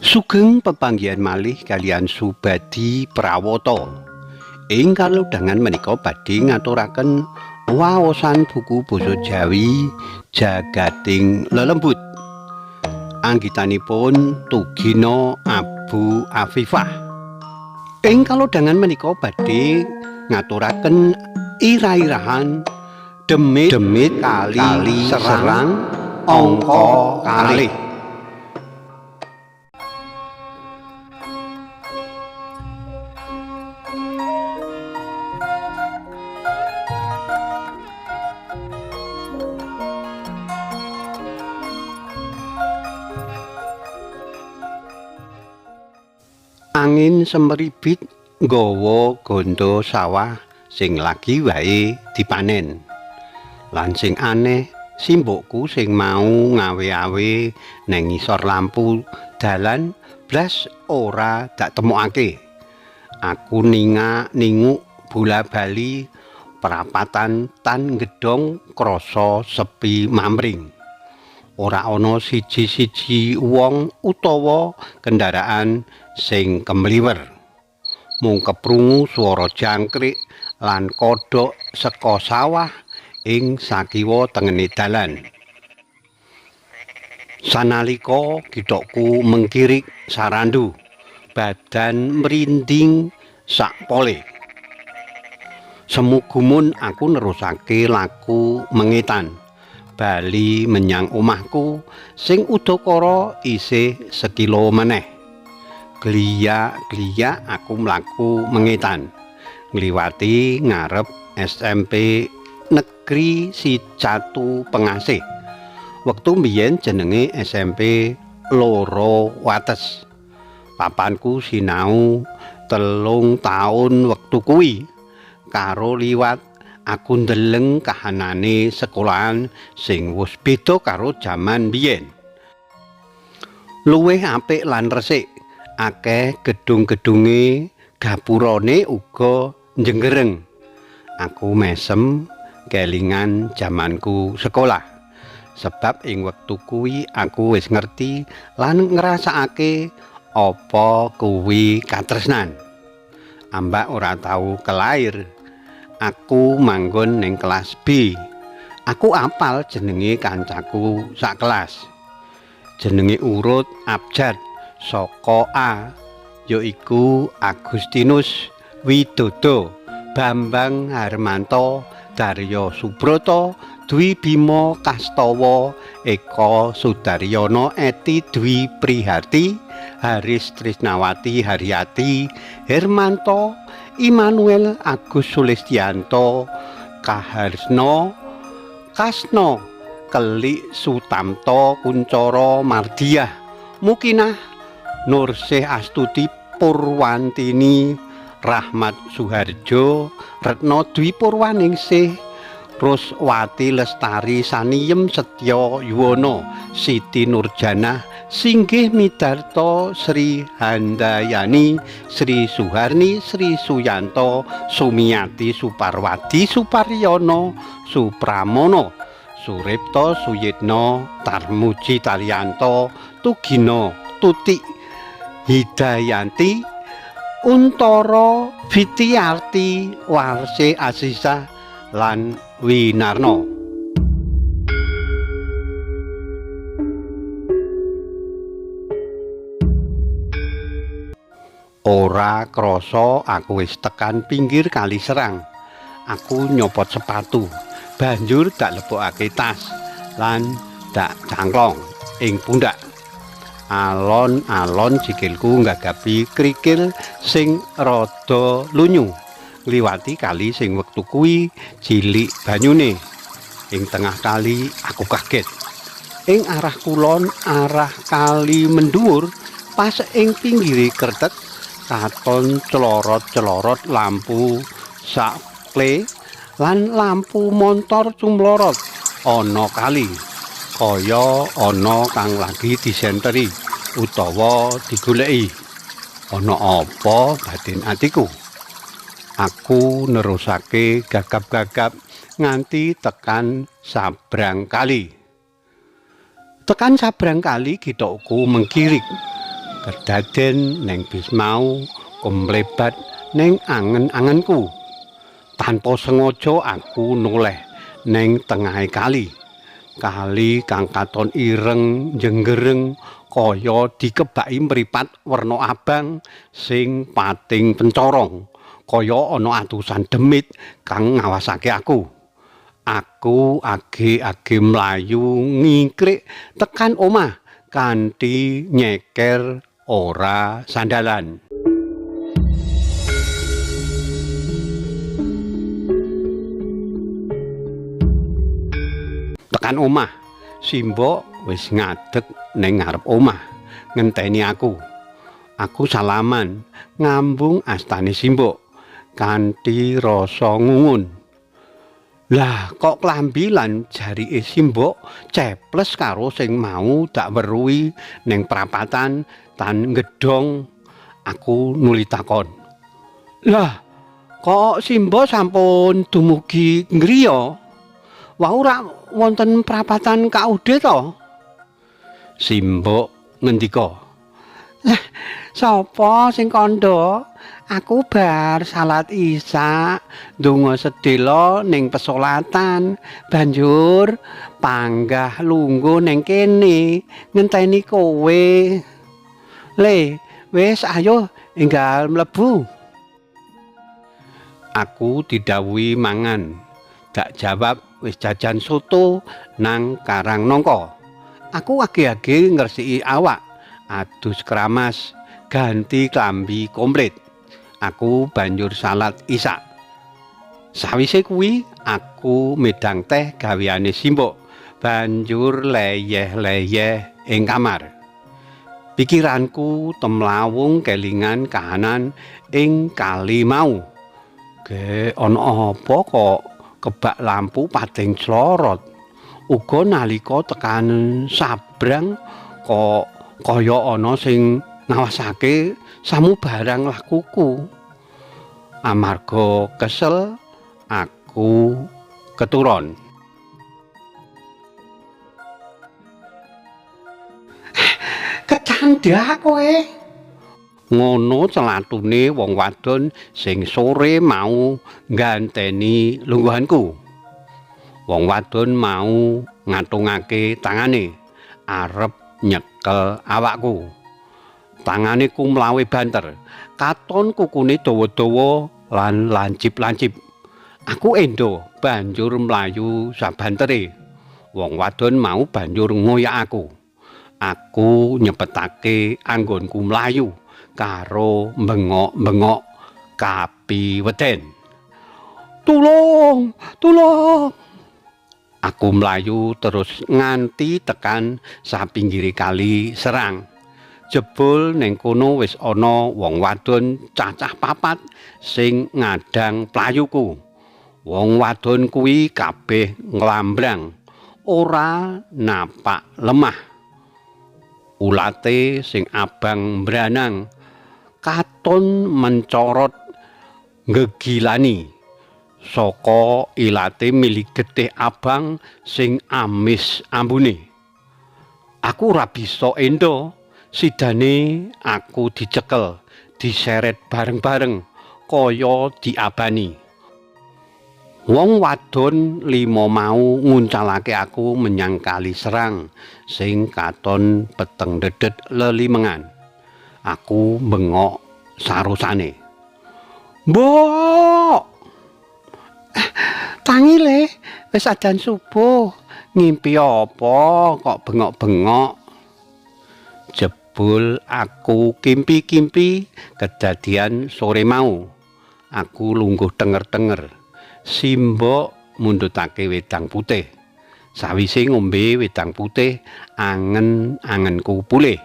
Sugeng pepanggihan malih kaliyan Subadi Prawata. Ing kalodhangan menika badhe ngaturaken waosan buku basa Jawi Jagating Lelembut. Anggitanipun Tugino Abu Afifah. Ing kalodhangan menika badhe ngaturaken ira-irahan demit-demit kali serang angka kalih. Angin semeribit nggawa gandha sawah sing lagi wae dipanen. Lan sing aneh, simbokku sing mau ngawe-awe neng ngisor lampu dalan blas ora dak temokake. Aku ningak-ninguk bola-bali prapatan tan gedhong krasa sepi mamring. Ora ana siji-siji wong utawa kendaraan sing kemliwer. Mung keprungu swara jangkrik lan kodhok saka sawah ing sakiwa tengene dalan. Sanalika githokku mengkirik sarandu, badan mrinding sakpole. Semu gumun aku nerusake laku mengetan. Bali menyang omahku sing udakara isih sekilo meneh. Gliyak-gliyak aku mlaku mengetan, ngliwati ngarep SMP Negeri Sicatu Pengasih. Wektu mbiyen jenenge SMP Loro Wates. Papanku sinau 3 taun wektu kuwi. Karo liwat aku ndeleng kahanane sekolahan sing wis beda karo jaman biyen. Luwih apik lan resik, akeh gedung-gedunge, gapurane uga njenggereng. Aku mesem kelingan jamanku sekolah. Sebab ing wektu kuwi aku wis ngerti lan ngrasakake apa kuwi katresnan. Ambak ora tau kelair. Aku manggon ning kelas B. Aku apal jenenge kancaku sak kelas. Jenenge urut abjad saka A, yaiku Agustinus Widodo, Bambang Harmanto, Daryo Subroto, Dwi Bimo Kastowo, Eko Sudaryono, Eti Dwi Prihati, Haris Trisnawati Haryati, Hermanto, Immanuel Agus Sulistianto, Kaharsno, Kasno, Kelik Sutamto, Kuncoro Mardiah, Mukinah, Nursih Astuti Purwantini, Rahmat Suharjo, Retno Dwi Purwaningsih, Ruswati Lestari Saniyem Setyo Yuwono, Siti Nurjanah, Singgih Midarto, Sri Handayani, Sri Suharni, Sri Suyanto, Sumiati Suparwadi, Suparyono, Supramono, Suripto Suyitno, Tarmuji Taryanto, Tugino, Tuti Hidayanti, Untara Fitiarti, Warse Azizah lan Winarno. Ora krasa aku wis tekan pinggir kali Serang. Aku nyopot sepatu, banjur dak lebokake tas lan dak cangklong ing pundak. Alon-alon sikilku nggagapi krikil sing rada lunyu ngliwati kali sing wektu kuwi cilik banyune. Ing tengah kali aku kaget. Ing arah kulon, arah kali mendhuwur, pas ing pinggire kertek katon celorot-celorot lampu sakle lan lampu montor cumlorot ana kali. Kaya ana kang lagi disenteri utawa digoleki. Ana apa batin atiku? Aku nerusake gagap-gagap nganti tekan sabrang kali. Tekan sabrang kali githokku mengkirik. Kedaden neng bis mau kemlebat neng angen-angenku. Tanpa sengaja aku noleh neng tengahe kali. Kali kang katon ireng jenggereng kaya dikebaki mripat werna abang sing pating pencorong. Kaya ana atusan demit kang ngawasake aku. Aku age-age mlayu ngingkrik tekan omah kanthi nyeker ora sandalan. Tekan omah, Simbok wis ngadeg ning ngarep omah ngenteni aku. Aku salaman ngambung astane Simbok kanthi rasa ngungun. Lah kok klambi lan jarike Simbok ceples karo sing mau dak weruhi ning prapatan tan gedhong. Aku nuli takon. Lah kok Simbok sampun dumugi griya? Wau ora wonten prapatan KUD to? Simbok ngendika. Lah sapa sing kandha? Aku bar salat Isya, ndonga sedhela ning pesolatan, banjur panggah lungguh ning kene ngenteni kowe. Le, wis ayo enggal mlebu. Aku didhawuhi mangan. Dak jawab wis jajan soto nang Karang Nangka. Aku age-age ngresiki awak, adus keramas, ganti klambi komplit. Aku banjur salat Isya. Sawise kuwi aku medang teh gaweane Simbok, banjur leyeh-leyeh ing kamar. Pikiranku temlawung kelingan kahanan ing kali mau. Ge ana apa kok kebak lampu padeng clorot. Uga nalika tekan sabrang kok kaya ana sing ngawasake samubarang lakuku. Amarga kesel aku keturon. Kecandhak kowe. Ngono celatune wong wadon sing sore mau ngganteni lungguhanku. Wong wadon mau ngatungake tangane arep nyekel awakku. Tangane kumlawe banter, katon kukune dawa-dawa lan lancip-lancip. Aku endo banjur mlayu sabantere. Wong wadon mau banjur ngoyak aku. Aku nyepetake anggonku mlayu karo bengok-bengok kapiweden. Tulung, tulung. Aku mlayu terus nganti tekan sapinggire kali Serang. Jebul ning kono wis ana wong wadon cacah papat sing ngadang playuku. Wong wadon kuwi kabeh nglambrang, ora napak lemah. Ulate sing abang mbranang katon mencorot ngegilani. Saka ilate mili getih abang sing amis ambune. Aku ora bisa endo. Sidane aku dicekel, diseret bareng-bareng kaya diabani. Wong wadon lima mau nguncalake aku menyang kali Serang sing katon peteng dedet lelimengan. Aku bengok sarusane. Mbok! Tangi le, wis adan subuh. Ngimpi apa kok bengok-bengok? Jebul aku kimpi-kimpi kedadian sore mau. Aku lungguh tenger-tenger. Simbok mundhutake wedang putih. Sawise ngombe wedang putih, angen-angenku pulih.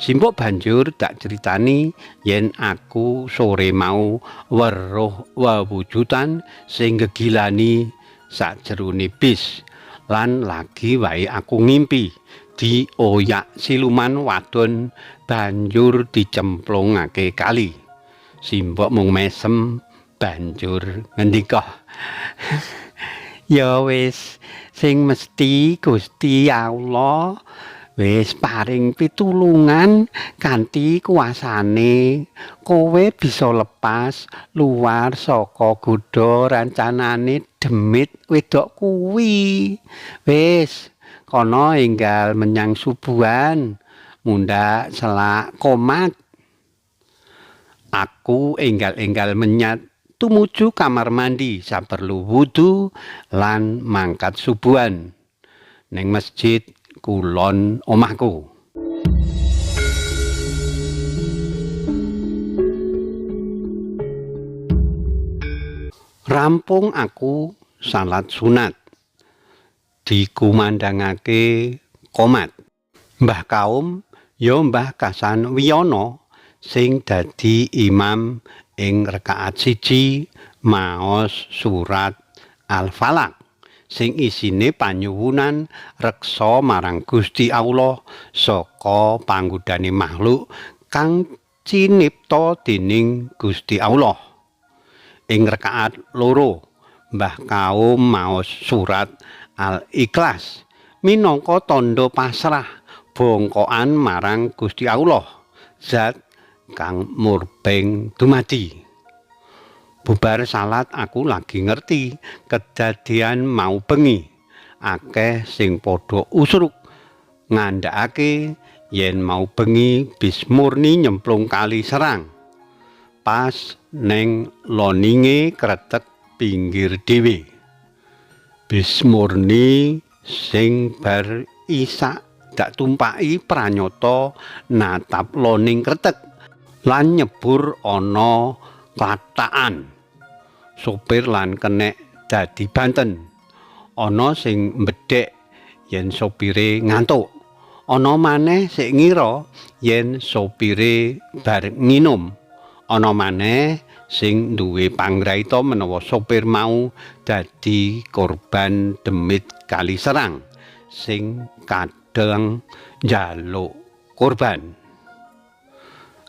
Simbok banjur dak critani yen aku sore mau weruh wewujudan sing gegilani sakjerone bis lan lagi wae aku ngimpi dioyak siluman wadon banjur dicemplungake kali. Simbok mung mesem banjur ngendika, "Ya wis, sing mesti Gusti Allah Wis paring pitulungan kanthi kuasane kowe bisa lepas luar saka godha rancanane demit wedok kuwi. Wis kono enggal menyang subuhan mundhak selak komat. Aku enggal-enggal menyat tumuju kamar mandi saperlu wudu lan mangkat subuhan ning masjid kulon omahku. Rampung aku salat sunat, dikumandhangake komat. Mbah Kaum ya Mbah Kasan Wiyono sing dadi imam ing rekaat siji maos surat Al-Falaq sing isine panyuwunan reksa marang Gusti Allah saka panggodane makhluk kang cinipta dening Gusti Allah. Ing rekaat loro Mbah Kaum maos surat Al-Ikhlas minangka tandha pasrah bongkoan marang Gusti Allah, zat kang murbeng dumadi. Bubar salat aku lagi ngerti kedadian mau bengi. Akeh sing padha usruk ngandhakake yen mau bengi bis murni nyemplung kali Serang. Pas neng loninge kretek pinggir dhewe. Bis murni sing bar isak dak tumpaki pranyata natap loning kretek lan nyebur ana klatakan. Sopir lan kenek dadi banten. Ana sing mbedhek yen sopire ngantuk. Ana maneh sing ngira yen sopire bar nginum. Ana maneh sing duwe panggraita menawa sopir mau dadi korban demit kali Serang sing kadang njaluk korban.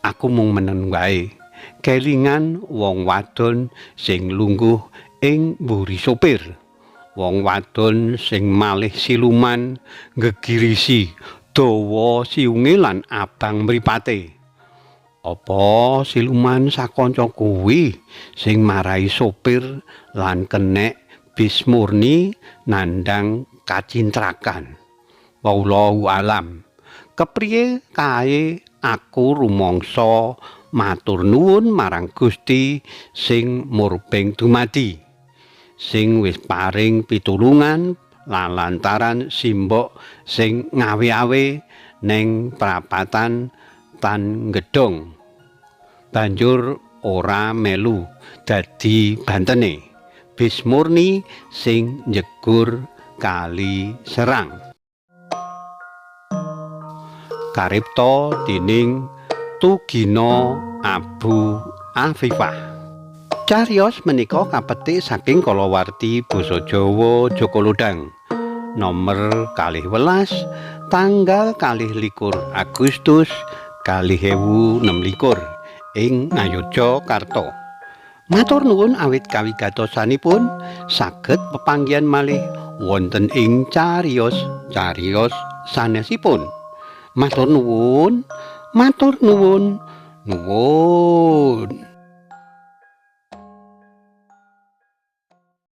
Aku mung meneng wae, kelingan wong wadon sing lungguh ing mburi sopir. Wong wadon sing malih siluman ngegirisi dawa siunge lan abang mripate. Apa siluman sakanca kuwi sing marai sopir lan kenek bis murni nandhang kacintrakan? Wallahu alam. Kepriye kae aku rumangsa matur nuwun marang Gusti sing murbeng dumadi, sing wis paring pitulungan lalantaran simbok sing ngawe-awe ning prapatan Tan Gedong. Banjur ora melu dadi bantene bis murni sing njegur kali Serang. Karipta dening Tugino Abu Afifah. Cariyos menika kapetik saking kalawarti basa Jawa Jaka Lodhang nomer 12 tanggal 22 Agustus 2026 ing Ngayogyakarta. Matur nuwun awit kawigatosanipun, saged pepanggihan malih wonten ing cariyos cariyos sanesipun. Matur nuwun, matur nuwun, nuwun.